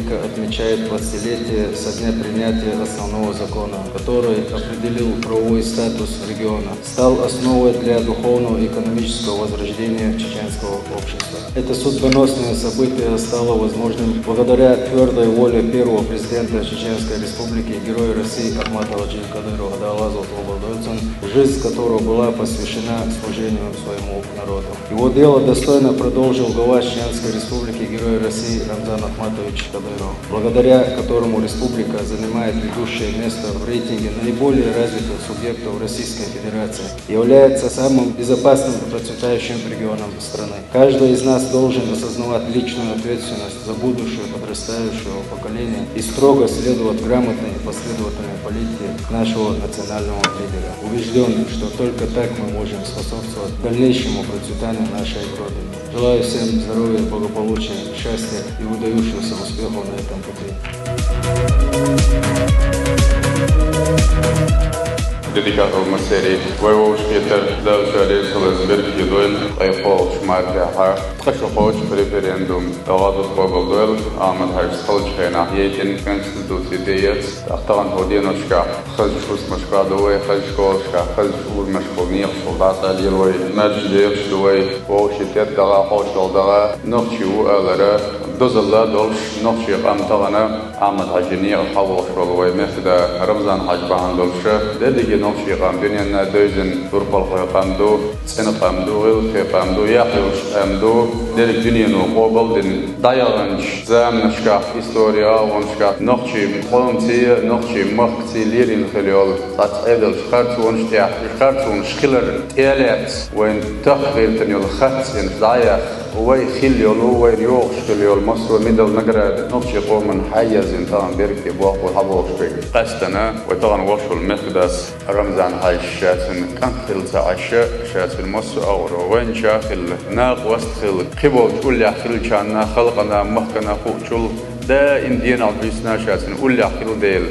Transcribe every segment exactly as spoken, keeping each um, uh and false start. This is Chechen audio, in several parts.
Отмечает двадцатилетие со дня принятия основного закона, который определил правовой статус региона, стал основой для духовного и экономического возрождения чеченского общества. Это судьбоносное событие стало возможным благодаря твердой воле первого президента Чеченской Республики, героя России Ахмата Хаджи Кадырова, да Аллах за это поблагодарит, жизнь которого была посвящена служению своему народу. Его дело достойно продолжил глава Чеченской Республики, герой России Рамзан Ахматович Кадыров, благодаря которому республика занимает ведущее место в рейтинге наиболее развитых субъектов Российской Федерации, является самым безопасным и процветающим регионом страны. Каждый из нас должен осознавать личную ответственность за будущее подрастающего поколения и строго следовать грамотной и последовательной политике нашего национального лидера. Убежден, что только так мы можем способствовать дальнейшему процветанию нашей Родины. Желаю всем здоровья, благополучия, счастья и выдающегося успеха на этом пути. Дидигагӏа масери вай вовшахкхетар Дала шоайла реза хилва, беркате дойла, къайкхолча мартехьа, ткъа шу кхочу референдум Дала къобалдойла, Ахьмад-Хьаьжас халча хенахь яйтина Конституци тӀеэца, тӀаккха тахана хӀокху деношкахь хазачу хӀусамашкахь ду вай, хазачу школашкахь, хазачу урамашкахь некъаш дӀасалело вай, маьрша дехаш ду вай, вовшахкхетар дагӀа, хьошалгӀа дагӀа, нохчи ву алара, дозалла долуш, нохчийн къам тахана Ахьмад-Хьаьжин некъа хьалхавогӀуш волу вай мехкада Рамзан-Хьаьжа бахьана долуш, дерриге нохчийн къам дуьненна девзина турпалхойн къам ду, цӀена къам ду, гӀиллакхе къам ду, яхь йолуш къам ду, дерриг дуьнено къобалдина. ДӀаяханчу заманашкахь, историн агӀонашкахь нохчийн къомаций, нохчийн махкаций лерина хилла йолу цхьацца Ӏедалш, харцонаш тӀехь, и харцонаш хилар тӀелаьцна, вайна тахка гӀиртина йолу харцонаш дӀаяьхна, вай хилла йолу, вайна йогӀуш хилла йолу массо а медаль, награда нохчийн къоманна хьаязйина тахана беркате боху хьабогӀуш берг. Къаьстина вай тахана волуш волу мехкадас Рамзан-Хьаьжас ша цуьнан кӀант хилла ца Ӏаш, ша цуьнан массо а агӀор вайначу хилла, накъост хилла, кхиболчу уллехь хиллачарна, халкъана, махкана хуучул, даим денал буьйсина ша цуьнан уллехь хилла дела,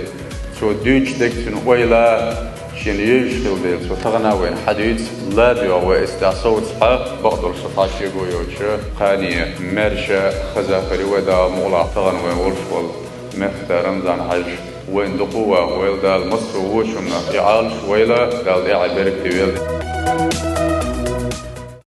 цо дуьйцуш дерг цуьнан ойла, шена евзаш хилла дела, цо тахана вайна хьадуьйцу, ладоьгӀу вай, эццахь совца хьа, бакъдолуш сан хьа шего йоцуш, кхане маьрша, хаза хир ю вай, Дала мукъалахь, тахана вайн волуш волу мехкада Рамзан-Хьаьжа. Вайн дукха ваха вайла Дала, массо а вочу хӀуманах и Ӏалаш вайла Дала, тӀаьхье беркате велла.